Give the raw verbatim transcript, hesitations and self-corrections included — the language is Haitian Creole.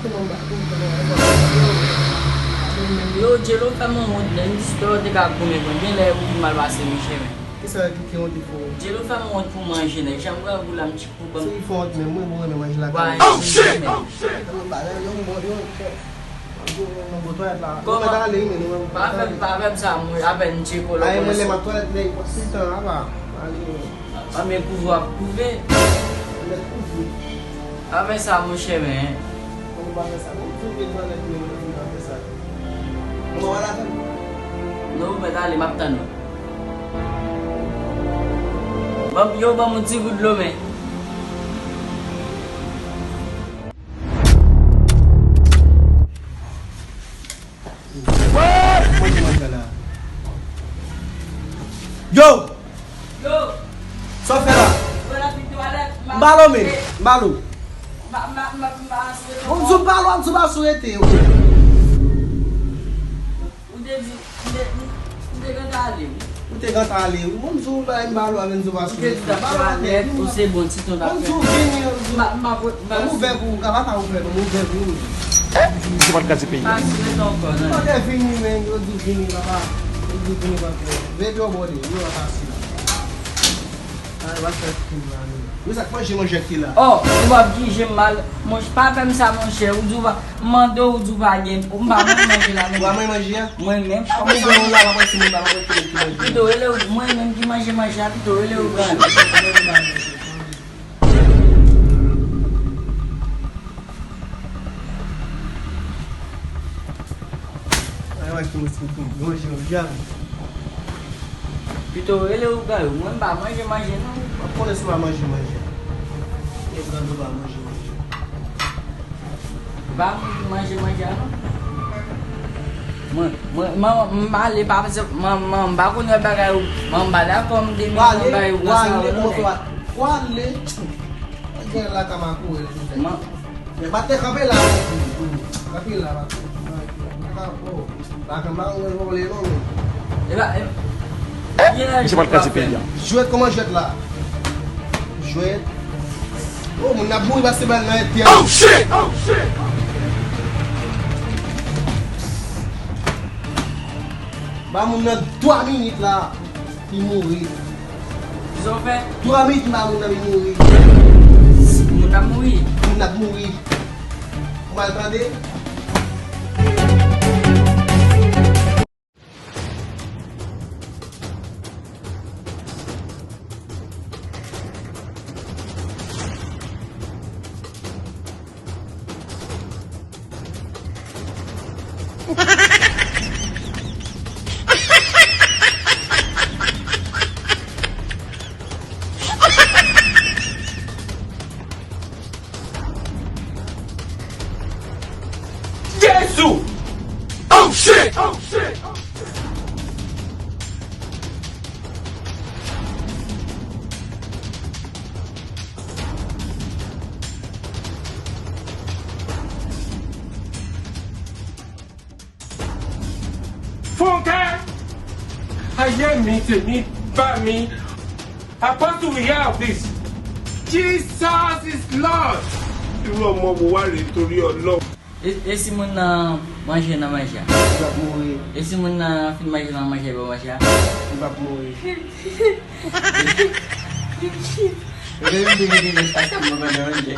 Yo, Djelo fè m wont, menm si te ka goumen, konbyen lè ou mal pase, mesye, men. Kisa ki, ki wont pou ou? Djelo fè m wont pou manje, nèg. Jan m pran gou la, m tchipou ban m. Se li fè wont menm, mwen, mwen renmen manje lakay. Ba, yo, yo, yo, yo, yo, yo, yo, yo, bon twalèt la. Kòman? Mwen ale, wi, men nou menm, pa fè m, pa fè m sa, mwen, apèn m tcheko lò. Ay, mwen, lè m ap twalèt, nèg, pran ti tan, apa. Ale. A, men pouvwa ap pwouve. Lè pwouve. Afè sa, monchè, men. Kòman pa fè sa? Bon, tou gen dwa nèg yo, yo fin fè sa. Kòman w al avè l? Non, ou mèt ale, m ap tann ou. Ban m, yo, ban m yon ti gout dlo, men. Mwen ki manje la. Yo! Yo! Sa w fè la? Mwen anvi twalèt, m ba l, men. M ba l. M ba, m ba, m ba, m ba asire. Bon, m di w m ba l, w ap di w m asire te, ok. Ou te di, m te, m, m te gentan ale, wi. Ou te gentan ale, wi. Bon, m di w, m ba l, men m di w m asire. M te di w t ap twalèt, ou se bon, ti ton t ap fè. Bon, m di w vini, m di w. M ba, m ba, m ba. Ban m ouvè pou ou, kaba pa ouvè, ban m ouvè pou ou. Misye pa t kraze peyi a. Pa sou reto ankò, non. Mande vini, men, yo di vini, papa. Yo di vini, papa. Veye pye w bò de, yo ap asire la. Ay, w ap fè fim la, men. Yo, sa k manje, manje ki la. Oh, ou p ap jije m mal. Monch-, pa fè m sa, monchè. Ou di w pa, m mande w, ou di w pa gen. M pa manje manje la, non. Ou pa manje manje a? Mwen menm. Kòman ou gen yon la, pa manje moun, pa manje moun ki manje. Pito rele w, mwen menm ki manje manje a, pito rele w gran. Ay, wè ki mwen se tou. Mwen jwe yon djab. Pito rele ou gay ou. Mwen m pa manje manje non. Mwen konnen si w pa manje manje. E grann ou pa manje manje. M pa manje manje a non. Mwen, mwen, mwen, m ale pa se, mwen, mwen, m pa konn wè bagay ou, mwen, m pa dakò m de mil nan bagay ou nan sa yo non, nèg. Wale. Gen la kama kouri tout nèg. Men pa te kanpe la. Kanpe la, pa. Oh, la kama ou vole non, men. E pa, e, misye pral kraze peyi a. Jwèt, kòman jwèt la? Jwèt. Oh, moun ap mouri pase bal nan tèt. Oh shit! Oh shit! Ba moun nan twa minit la, li mouri. Kisa w fè? Twa minit, ba moun nan, li mouri. Moun ap mouri. Moun ap mouri. Ou mal tande? Jezi! Oh shit! Oh shit! Funke! Aye mi, temi, ba mi. Apostle, we have this. Jesus is Lord. Ìwọ mọ bó wà lè torí Ọlọ́run. E, e si moun nan manje nan manje a? Li p ap mouri. E si moun nan fin manje nan manje a, li pa manje a? Li p ap mouri. Mwen menm, mwen te mete nan sa, sa mwen manje manje.